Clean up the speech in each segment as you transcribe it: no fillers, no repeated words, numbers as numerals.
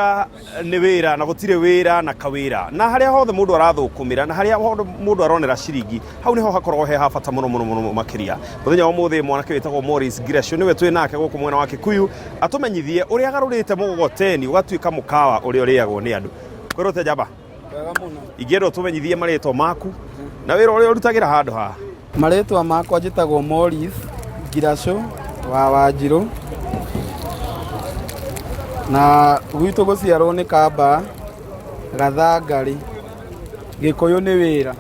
Wĩra nĩ wĩra na gũtirĩ wĩra na kawĩra, na harĩa hothe mũndũ arathũkũmĩra na harĩa hothe mũndũ aronera ciringi, hau nĩho hakoragwo he ha bata mũno mũno mũno makĩria. Mũthenya wa ũmũthĩ mwanake wĩtagwo Morris Ngiracio nĩwe twĩ nake gũkũ mwena wa Kikuyu atũmenyithie ũrĩa agarũrĩte mũgogoteni ũgatuĩka mũkawa ũrĩa ũrĩagwo nĩ andũ. Kwĩrwo njamba. Wega mũno. Ingĩenda ũtũmenyithie marĩtwa maku na wĩra ũrĩa ũrutagĩra handũ haha. Marĩtwa makwa njĩtagwo Morris Ngiracũ wa Wanjirũ, na gwitũ gũciarwo nĩ Kamba Gathangarĩ, Gĩkũyũ nĩ wĩra.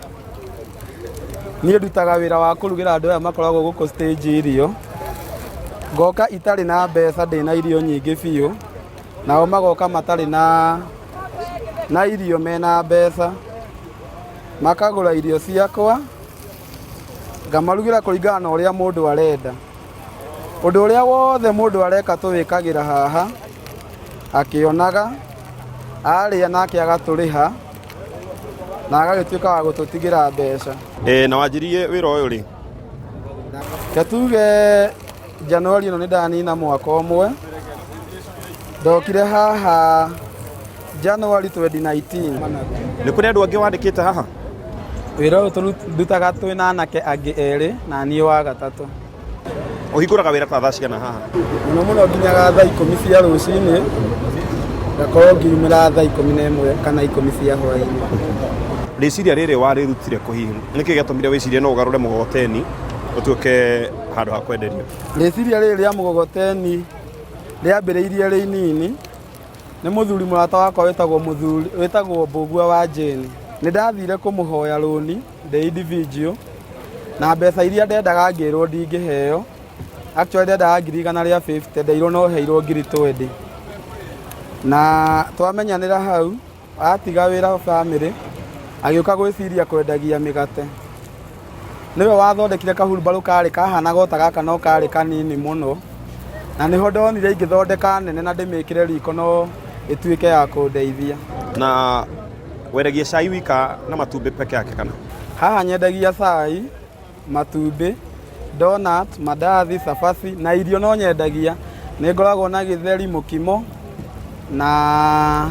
Niĩ ndutaga wĩra wa kũrugĩra andũ aya makoragwo gũkũ stage irio, ngoka itarĩ na mbeca ndĩna irio nyingĩ biũ, nao magoka matarĩ na irio mena mbeca, makagũra irio ciakwa, ngamarugĩra kũringana na ũrĩa mũndũ arenda. Ũndũ ũrĩa wothe mũndũ areka tũwĩkagĩra haha, akĩonaga, arĩa nake agatũrĩha, na agagĩtuĩka wa gũtũtigĩra mbeca. E, na wanjirie wĩra ũyũ rĩ? Reke tuge Januari ĩno nĩ ndanina mwaka ũmwe, ndokire haha January 2019. Nĩ kũrĩ andũ angĩ wandĩkĩte haha? Wĩra ũyũ ndutaga twĩ na anake angĩ erĩ na niĩ wa gatatũ. Ũhingũraga wĩra ta thaa cigana haha? Mũno mũno nginyaga thaa 10 cia rũcinĩ, ngakorwo ngiumĩra thaa 11 kana 10 cia hwainĩ. Rĩciria rĩrĩ warĩrutire kũ hihi? Nĩkĩ gĩatũmire wĩcirie no ũgarũre mũgogoteni ũtuĩke handũ ha kwenderio? Rĩciria rĩrĩ rĩa mũgogoteni rĩambĩrĩirie rĩ inini. Nĩ mũthuri mũrata wakwa wĩtagwo mũthuri wĩtagwo Mbũgua wa Jane. Nĩ ndathire kũmũhoya rũni ndĩ individual na mbeca iria ndendaga ngĩrwo ndingĩheo. Actually ndendaga 150,000, ndeirwo no heirwo 20,000. Na twamenyanĩra hau atiga wĩra bamĩrĩ agĩũka gwĩciria kwendagia mĩgate. Nĩwe wathondekire kahurumbarũ karĩ kahanaga o ta gaka no karĩ kanini mũno. Na nĩho ndonire ingĩthondeka nene na ndĩmĩkĩre riko no ĩtuĩke ya kũndeithia. Na wendagia cai wika na matumbĩ peke yake kana? Haha nyendagia cai, matumbĩ, donut, mandathi, cabaci na irio no nyendagia. Nĩ ngoragwo na gĩtheri, mũkimo na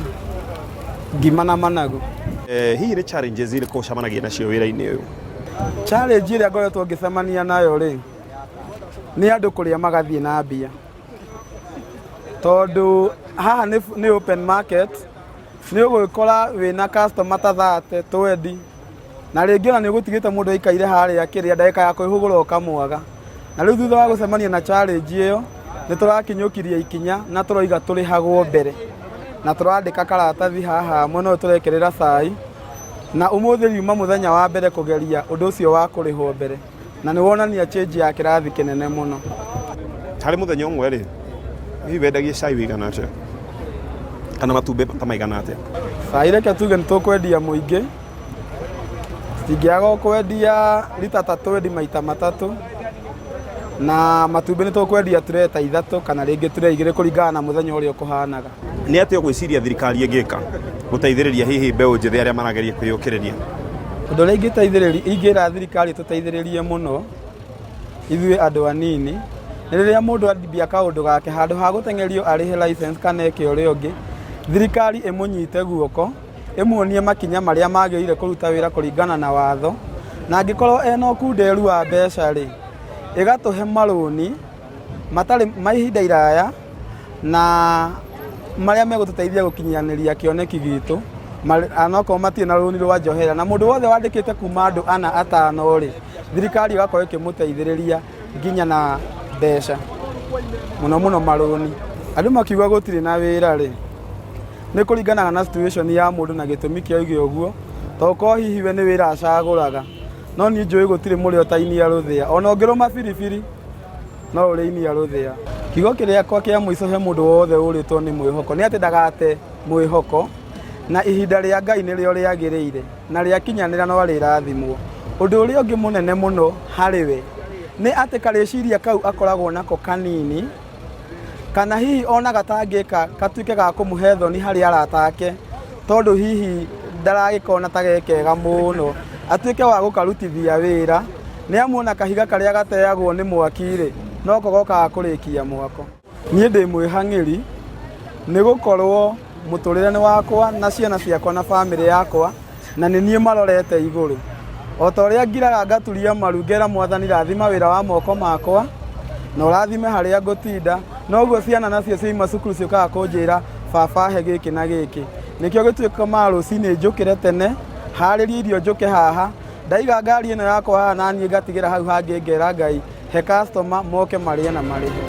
ngima na managu. Eh, hihi nĩ challenges irĩkũ ũcemanagia nacio wĩra-inĩ ũyũ? Challenge ĩrĩa ngoretwo ngĩcemania nayo rĩ, nĩ andũ kũrĩa magathiĩ na mbia, tondũ haha nĩ open market, nĩ ũgwĩkora wĩna customer ta 30, 20, na rĩngĩ ona nĩ ũgũtigĩte mũndũ aikaire harĩa kĩrĩa ndagĩka ya kwĩhũgũra ũkamwaga. Na rĩu thutha wa gũcemania na challenge ĩyo, nĩ tũrakinyũkirie ikinya na tũroiga tũrĩhagwo mbere, na tũrandĩka karatathi haha mwena ũyũ tũrekĩrĩra cai, na ũmũthĩ riuma mũthenya wa mbere kũgeria ũndũ ũcio wa kũrĩhwo mbere, na nĩ wonania change ya kĩrathi kĩnene mũno. Harĩ mũthenya ũmwe rĩ, hihi wendagia cai wĩigana atĩa kana matumbĩ ta maigana atĩa? Cai reke tuge nĩ tũkwendia mũingĩ, Tũtingĩaga kwendia rita ta twendi maita matatũ, na matumbĩ nĩ tũkwendia tray ta ithatũ kana rĩngĩ tray igĩrĩ kũringana na mũthenya ũrĩa ũkũhanaga. Nĩ atĩa ũgwĩciria thirikari ĩngĩka gũteithĩrĩria hihi mbeũ njĩthĩ arĩa marageria kwĩyũkĩrĩria? Ũndũ ũrĩa ingĩteithĩrĩria, ingĩra thirikari ĩtũteithĩrĩrie mũno ithuĩ andũ anini, nĩ rĩrĩa mũndũ ambia kaũndũ gake, handũ ha gũteng'erio arĩhe license kana eke ũrĩa ũngĩ, thirikari ĩmũnyite guoko, ĩmuonie makinya marĩa magĩrĩire kũruta wĩra kũringana na watho, na angĩkorwo ena ũkunderu wa mbeca rĩ, ĩgatũhe marũni matarĩ ma ihinda iraya na marĩa megũtũteithia gũkinyanĩria kĩoneki gitũ, onokorwo matirĩ na rũni rwa njohera, na mũndũ wothe wandĩkĩte kuma andũ ana atano rĩ, thirikari ĩgakorwo ĩkĩmũteithĩrĩria nginya na mbeca, mũno mũno marũni. Andũ makiuga gũtirĩ na wĩra rĩ, nĩ kũringanaga na situation ya mũndũ na gĩtũmi kĩa oige ũguo, to korwo hihi we nĩ wĩra acagũraga, no niĩ njũĩ gũtirĩ mũrĩo ta inia rũthĩa, ona ũngĩrũma biribiri no ũrĩe inia rũthĩa. Kiugo kĩrĩakwa kĩa mũico he mũndũ wothe ũrĩtwo nĩ mwĩhoko nĩ atĩ ndagate mwĩhoko, na ihinda rĩa Ngai nĩrĩo rĩagĩrĩire, na rĩakinyanĩra no arĩrathimwo. Ũndũ ũrĩa ũngĩ mũnene mũno harĩ we nĩ atĩ karĩciria kau akoragwo nako kanini, kana hihi ona gatangĩka gatuĩke ga kũmũhe thoni harĩ arata ake, tondũ hihi ndaragĩkona ta ge kega mũno, atuĩke wa gũkarutithia wĩra, nĩ amu ona kahiga karĩa gateagwo nĩ mwaki-rĩ, noko gokaga kũrĩkia mwako. Niĩ ndĩ mwĩhang'ĩri nĩ gũkorwo Mũtũrĩre nĩ wakwa na ciana ciakwa na bamĩrĩ yakwa, na nĩ niĩ marorete igũrũ. O ta ũrĩa ngiraga ngaturia maru ngera Mwathani rathima wĩra wa moko makwa na ũrathime harĩa ngũtinda, noguo ciana nacio cioima cukuru ciũkaga kũnjĩra baba he gĩkĩ na gĩkĩ. Nĩkĩo gĩtuĩkaga rũcinĩ njũkĩre tene, harĩrie irio njũke haha, ndaiga ngari ĩno yakwa haha na niĩ ngatigĩra hau hangĩ ngera Ngai he customer moke marĩe na marĩhe.